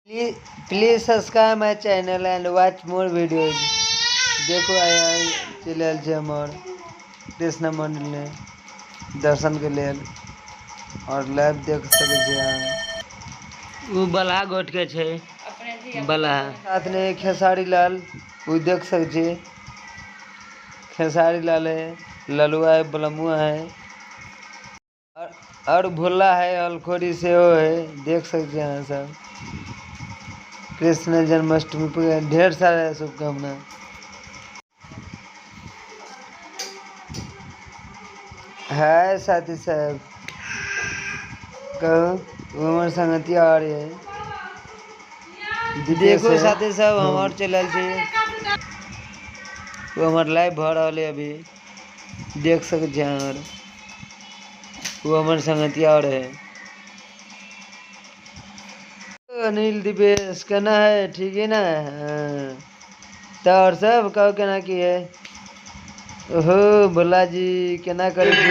Please subscribe my channel and watch more videos. देखो आया चलि आयल छै हमर कृष्ण मंदिर में दर्शन के लेल और लाइव देख सकै छी अहाँ। उ बलहा गोट के छै, बलहा साथ में खेसारी लाल, उ देख सकै छी खेसारी लाल है, ललुआ है, बलमुआ है और भोला है, अलखोरी सेहो है। देख सकै छी अहाँ सब। कृष्ण जन्माष्टमी पर ढेर सारा शुभकामना। है साथी साहब कहू, वो हमर संगतिया और है। देखो साथी साहब, हम और चलि आयल छी, वो हमर लाइव भऽ रहल है अभी, देख सकै छी अहाँ। वो हमर संगतिया और है। अनिल दिवेश केना है? ठीक है ना? हाँ। तो और सब कहो केना की है? ओहो भोला जी केना करै छी?